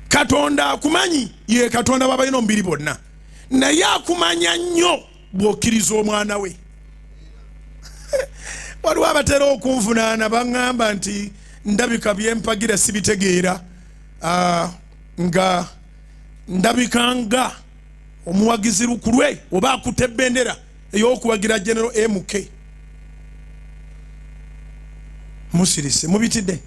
Katonda akumanyi, ye Katonda wabalina omubiri bonna, naye akumanya nnyo bw'okkiriza omwana we. Waliwo abatera okunvunaana, baŋŋamba nti ndabika byempagira sibitegeera, nga ndabika nga omuwagizi lukulwe oba akutte ebendera ey'okuwagira General MK. Musirise mubitidde.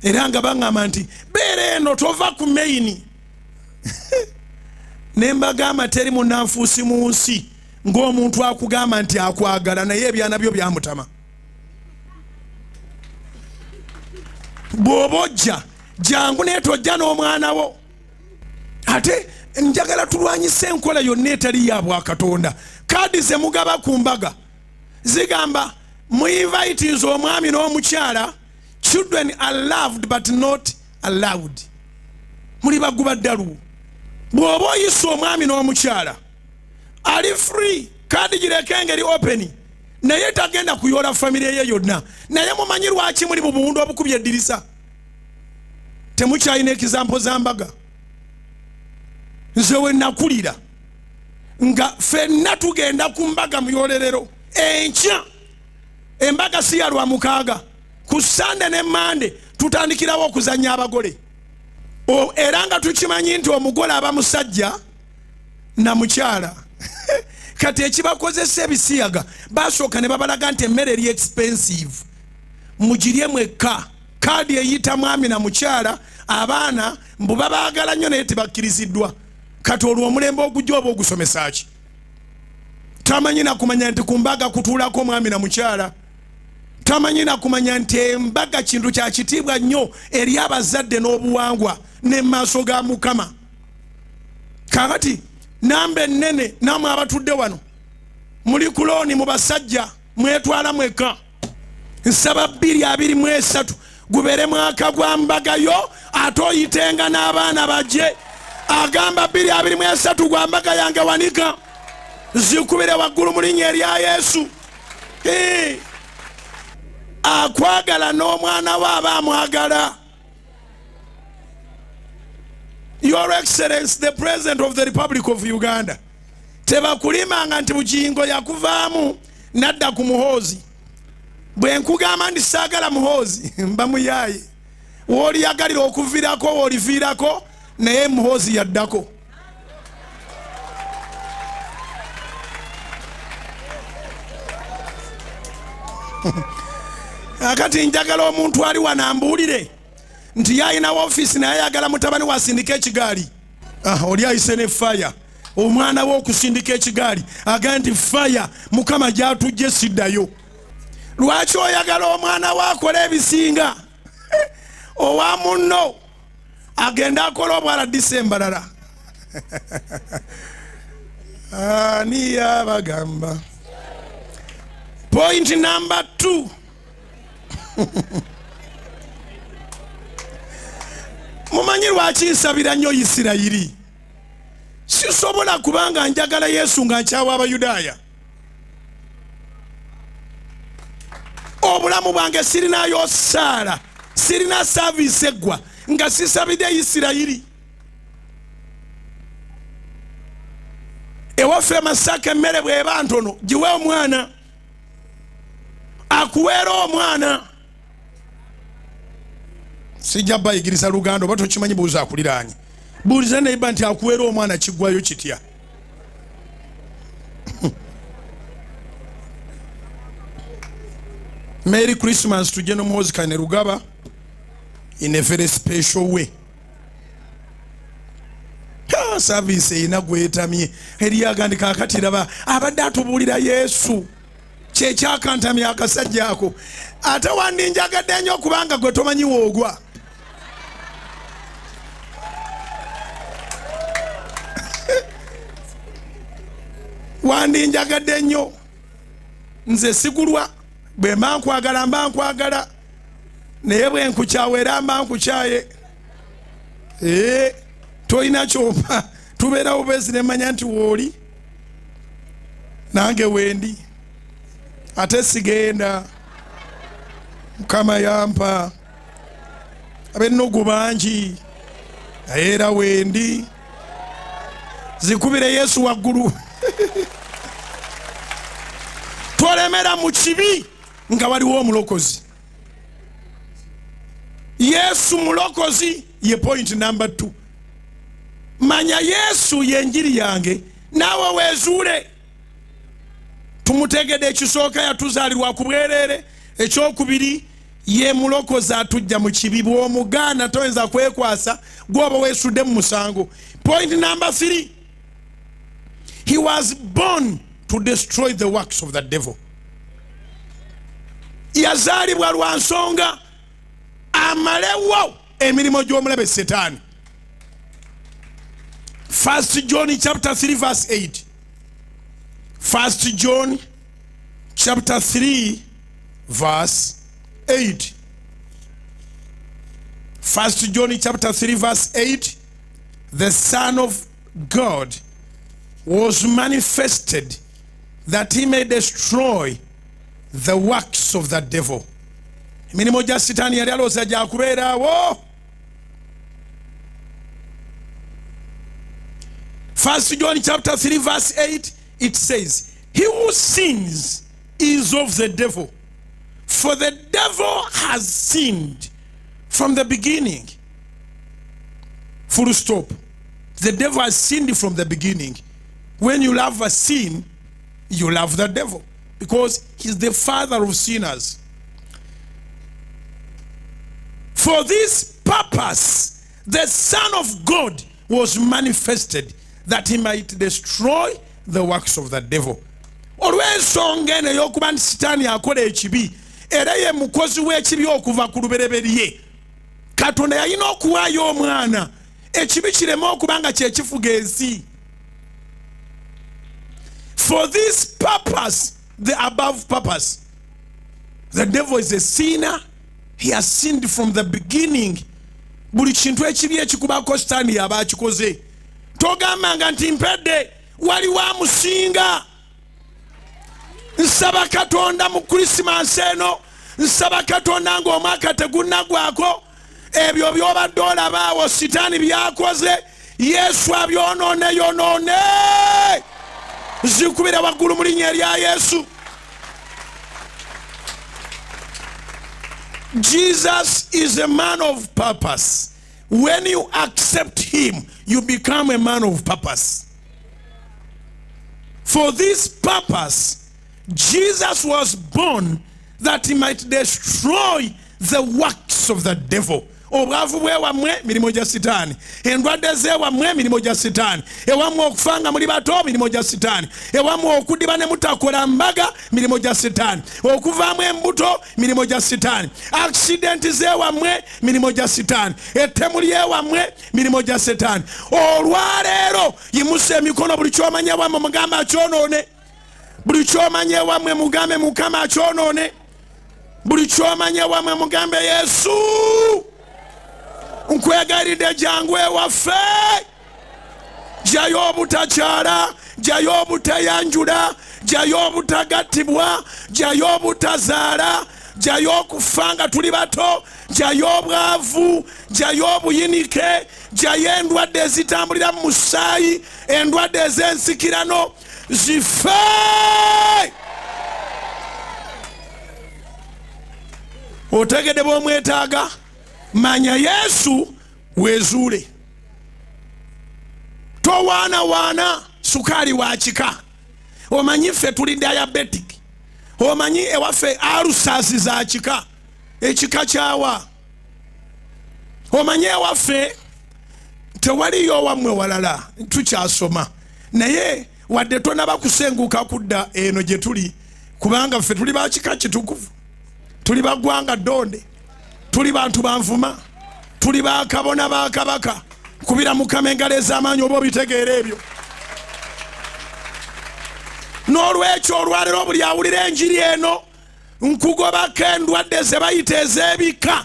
Era nga baŋŋamba nti beera eno tova ku maini. Ne mbagamba teri munnanfuusi mu nsi ng'omuntu akugamba nti akwagala naye ebyana byo byamutama. Bw'oba ojja jangu naye tojja n'omwana wo. Ate njagala tulwanyise enkola yonna etali ya bwakatonda. Kaadi ze mugaba ku mbaga zigamba muinvitinze omwami n'omukyala, children are loved but not allowed. Muli baguba ddalu. Bw'oba oyisa omwami n'omukyala ali free, kaadi gireke engeri open, naye tagenda kuyoola famire ye yonna. Naye mumanyi lwaki muli mu buwundu obukubye eddirisa? Temukyalina ekizampo za mbaga. Nze we nakulira nga ffenna tugenda ku mbaga muyolerero enkya. Embaga si ya lwa mukaaga, ku Sande ne Mande tutandikirawo okuzannya abagole. Era nga tukimanyi nti omugole aba musajja na mukyala. Kati ekibakozesa ebisiyaga, basooka ne babalaga nti emmere eri expensive, mugirye mwekka. Kaadi eyita mwami na mukyala, abaana mbu babaagala nnyo naye tebakkiriziddwa. Kati olwo omulembe ogujja oba ogusomesa ki? Tamanyi nakumanya nti ku mbaga kutuulako omwami na mukyala. Tamanyi nakumanya nti embaga kintu kya kitiibwa nnyo eri abazadde n'obuwangwa ne maaso ga Mukama. Kakati namba ennene, namwe abatudde wano muli kulooni mu basajja mwetwala mwekka. Nsaba 2023 gubeere mwaka gwa mbaga yo, ate oyitenga n'abaana bajje. Agamba 2023 gwa mbaga yange, wanika zikubire waggulu mu linnya erya Yesu. Akwagala n'omwana we aba amwagala. Your Excellency the President of the Republic of Uganda, tebakulimanga nti Bugingo yakuvaamu nadda ku Muhoozi. Bwe nkugamba nti saagala Muhoozi, mba muyaaye. Wooliyagalira okuviirako wooliviirako, naye Muhoozi yaddako. Akati njagala omuntu ali wano ambuulire nti yalina ofiisi naye ayagala mutabani wasindika ekigaali. Oli ayise ne faya omwana we okusindika ekigaali, agamba nti faya Mukama gyatujje siddayo. Lwaki oyagala omwana we akola ebisinga owa munno agenda akola obwala disembalala? Ani yabagamba? Point number 2. Mumanyi lwaki nsabira nnyo Isirayiri? Sisobola kubanga njagala Yesu nga nkyawa Abayudaaya. Obulamu bwange sirinayo saala, sirina saaviisi eggwa nga sisabidde Isirayiri. Ewaffe Masaka emmere bw'eba ntono, giwe omwana akuweera omwana. Sijja bayigiriza Luganda, oba tokimanyi buuza akuliraanye. Buuliza neiba nti akuweera omwana kiggwayo kitya? Merry Christmas to General Muhoozi Kainerugaba in a very special way. Service erina gwetamye eriyagandi. Kakati raba abadde atubuulira Yesu kyekyakantamya akasajja ako. Ate wandinjagadde nnyo kubanga gwe tomanyi woogwa. Wandinjagadde nnyo, nze sigulwa. Bwe mba nkwagala mba nkwagala, naye bwe nkukyawa era mba nkukyaye. Tolina kyompa, tubeerawo bwezi nemanya nti wooli nange wendi, ate sigenda. Mukama yampa. Ab'ennugu bangi, naye era wendi. Zikubire Yesu waggulu. Tolemera mu kibi nga waliwo omulokozi. Yesu mulokozi ye point number 2. Manya Yesu yenjiri yange, naawe wezuule. Tumutegedde. Ekisooka, yatuzaalirwa ku bwereere. Ekyokubiri, ye mulokozi atujja mu kibi. Bw'omugaana toyinza kwekwasa, gwoba weesudde mu musango. Point number 3, he was born to destroy the works of the devil. Yazaalibwa lwa nsonga amalewo emirimu gy'omulabe Setaani. First John chapter 3 verse 8. First John chapter 3 verse 8. First John chapter 3 verse 8. The Son of God was manifested that he may destroy the works of the devil. Emirimu gya Sitaani yali alowooza gyakubeeraawo. First John chapter 3 verse 8, it says, "He who sins is of the devil, for the devil has sinned from the beginning." Full stop. The devil has sinned from the beginning. When you love a sin, you love the devil, because he's the father of sinners. "For this purpose the Son of God was manifested, that he might destroy the works of the devil." Olw'ensonga eno ey'okuba nti Sitaani akola ekibi era ye mukozi w'ekibi okuva ku lubereberye, Katonda yalina okuwaayo omwana ekibi kireme okuba nga kyekifuga ensi. For this purpose, the above purpose. The devil is a sinner. He has sinned from the beginning. Buli kintu ekibi ekikubako, Sitaani yaba akikoze. Togambanga nti mpedde, waliwo amusinga. Nsaba Katonda mu Krisimansi eno, nsaba Katonda ng'omwaka tegunnagwako, ebyo byobadde olabaawo Sitaani byakoze, Yesu abyonoone yonoone. Zikubira waggulu mu linnya erya Yesu. Jesus is a man of purpose. When you accept him, you become a man of purpose. For this purpose Jesus was born, that he might destroy the works of the devil. Obwavu bwewammwe mirimu gya Sitaani. Endwadde zewammwe mirimu gya Sitaani. Ewammwe okufa nga muli bato mirimu gya Sitaani. Ewammwe okudiba ne mutakola mbaga mirimu gya Sitaani. Okuvaamu embuto mirimu gya Sitaani. Accident zewammwe mirimu gya Sitaani. Ettemu lyewammwe mirimu gya Sitaani. Olwaleero yimusa emikono, buli kyomanya wammwe mugambe akyonoone. Buli kyomanya ewammwe mugambe Mukama akyonoone. Buli kyomanya ewammwe mugambe, Yesu, nkwegayiridde, jangu ewaffe. Jayo obutakyala, jayo obutayanjula, jayo obutagattibwa, jayo obutazaala, jayo okufa nga tuli bato, jayo obwavu, jayo obuyinike, jayo endwadde ezitambulira mu musaayi, endwadde ez'ensikirano zife. Otegedde bw'omwetaaga? Manya Yesu, wezuule. Towaanawaana sukaali wa kika. Omanyi ffe tuli diabetic, omanyi ewaffe ulcers za kika. Ekika kyawa? Omanyi ewaffe tewaliyo owammwe walala. Tukyasoma, naye wadde tonaba kusenguka kudda eno gye tuli, kubanga ffe tuli bakika kitukuvu, tuli baggwanga ddonde, tuli bantu banvuma, tuli bakabona ba kabaka. Kubira Mukama engalo ez'amaanyi oba obitegeera ebyo. N'olwekyo olwaleero buli awulira enjiri eno, nkugobako endwadde ze bayita ez'ebika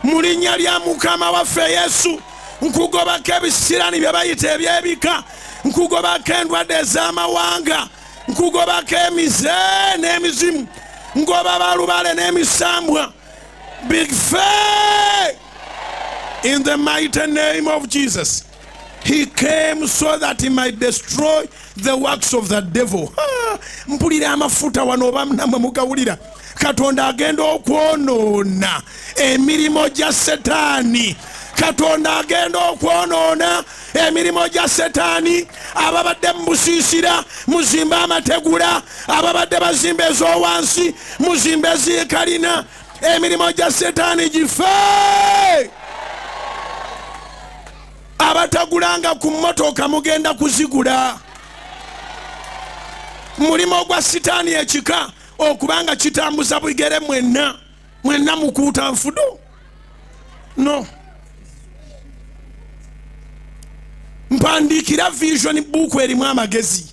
mu linnya lya Mukama waffe Yesu. Nkugobako ebisirani bye bayita ebyebika. Nkugobako endwadde ez'amawanga. Nkugobako emize n'emizimu. Ngoba balubale n'emisambwa bife. In the mighty name of Jesus. He came so that he might destroy the works of the devil. Mpulira amafuta wano, oba namwe mugawulira. Katonda agenda okwonoona emirimu gya Setaani. Katonda agenda okwonoona emirimu gya Setaani. Ababadde mu busiisira, muzimbe amategula. Ababadde bazimba ez'owansi, muzimbe zikalina. Emirimu gya Setaani gife. Abatagulanga ku mmotoka, mugenda kuzigula. Mulimu gwa Sitaani ekika okubanga kitambuza bigere. Mwenna mwenna mukuuta nfudu. No mpandiikira vision book erimu amagezi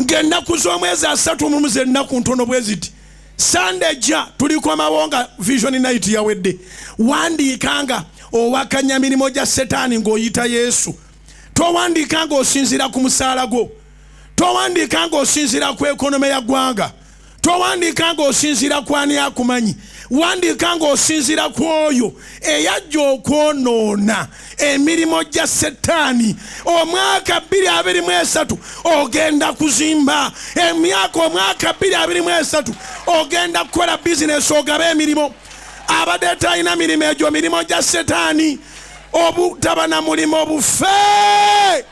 ng'ennaku z'omwezi 31 ze ennaku ntono bwe ziti. Sande ejja tulikomawo nga vision night yawedde. Wandiika nga owakanya mirimu gya Setaani ng'oyita Yesu. Towandiika ng'osinziira ku musaala gwo. Towandiika ng'osinziira ku economy ya ggwanga. Towandiika ng'osinziira ku ani akumanyi. Wandiika ng'osinziira ku oyo eyajja okwonoona emirimu gya Setaani. Omwaka 2023 ogenda kuzimba emyaka. Omwaka 2023 ogenda kukola bizinesi, ogabe emirimu. Abadde talina mirimu, egyo mirimu gya Setaani. Obutaba na mulimu obufe.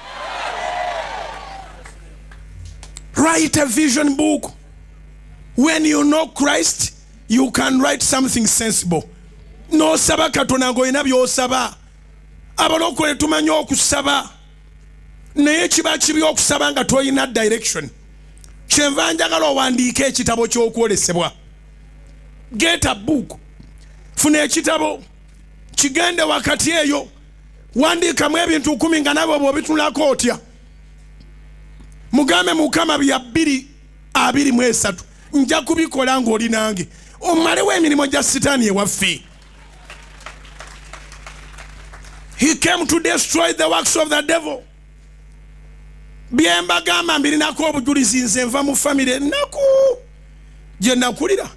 Write a vision book. When you know Christ, you can write something sensible. N'osaba Katonda ng'olina by'osaba. Abalokole tumanyi okusaba, naye kiba kibi okusaba nga tolina direction. Kyenva njagala owandiike ekitabo ky'okwolesebwa. Get a book. Funa ekitabo, kigende wakati eyo, wandiikamu ebintu 10 nga nabo bw'obitunulako otya. Mugambe Mukama, bya 2023 nja kubikola ng'oli nange, omalewo emirimu gya Sitaani ewaffe. He came to destroy the works of the devil. Byembagamba mbirinako obujulizi. Nze nva mu famire ennaku gye nakulira,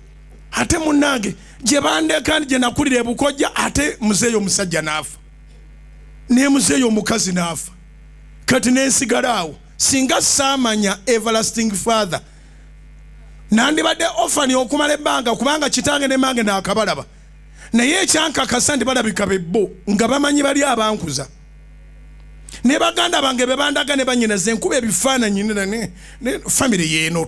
ate munnange gye bandeka gye nakulira ebukojja, ate muzeeyo omusajja n'afa, ne muzeeyo omukazi n'afa, kati nensigala awo. Singa saamanya everlasting Father, nandibadde orphan okumala ebbanga, kubanga kitange ne mange naakabalaba. Naye ekyankakasa nti balabika bebbo nga bamanyi bali abankuza ne baganda bange be bandaga ne banyinaze, nkuba ebifaananyi ne famire yeeno.